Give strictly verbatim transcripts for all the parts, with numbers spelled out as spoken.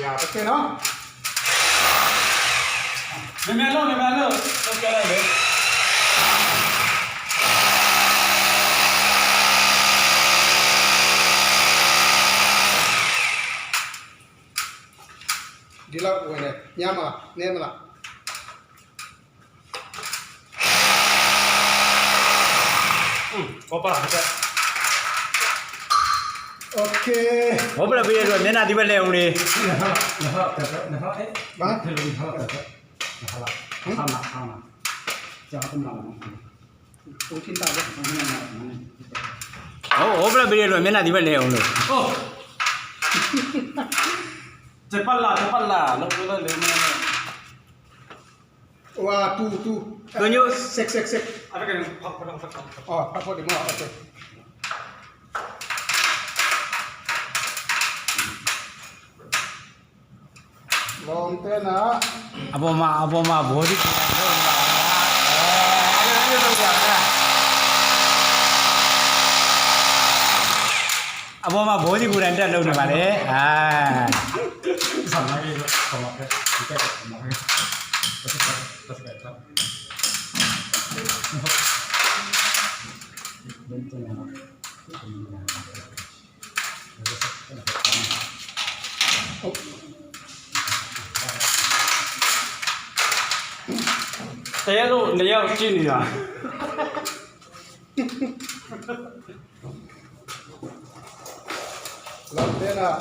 Ya, okay, no? Melo, melo. Di lau, wene, nyama, nemla. Hmm, kopa, kopa. Okay. Kopa la biya dua, nena di ba leung ni. Ba? Oh, kopa la biya dua, nena di ba leung ni. Oh. Cepat lah, cepat lah. Lo, lo, lo, lo. Wah, tu, tu. Tunjuk. Sek, sek, sek. Ada kan? Oh, apa di mana? Okay. Lawmte na. A bawma, a bawma bawdi. A bawma bawdi kuran ta lo na ba le. Ah. Taya lo, naya uci ni ya. Lawmte na.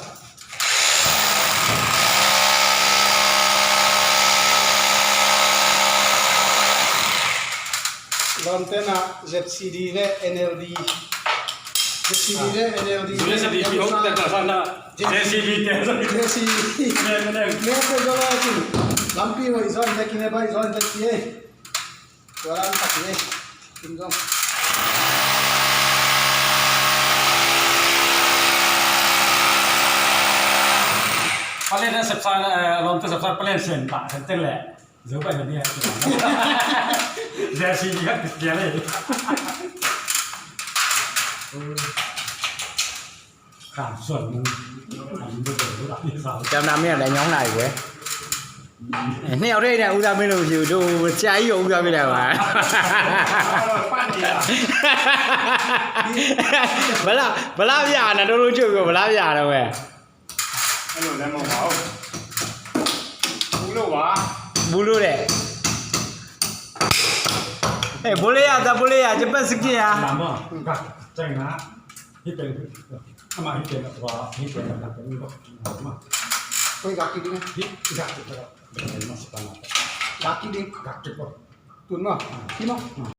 Lawmte na Z C D le N L D. Z C D le N L D. Z C D pi hok ta ta sana. Z C D te. Z C D. Ne ne ne. Ne te zo la tu. Lampi hoih zaw in te kine bai zaw in te kine. Tua lam tak ni. Kim zong. Palen na sepsa, eh, lawmte sepsa palen sen ta, sen ten le. Zo bai ni. Zia si ni ka ti le. Cam na mi a da nyong nai we. Ni au de ni u da mi lu ju du cia i u da mi da wa. Bala bala bia na do lu ju bala bia na we. Bulu de. Eh, boleh ya, tak boleh ya, cepat sikit ya. Lama. Ceng na. Hih pen, ama hih pen, wa hih pen, hih pen, hih pen. Oi, kaki ding. Hih, kaki ding. Kaki ding. Kaki ding. Tun ma. Hih ma.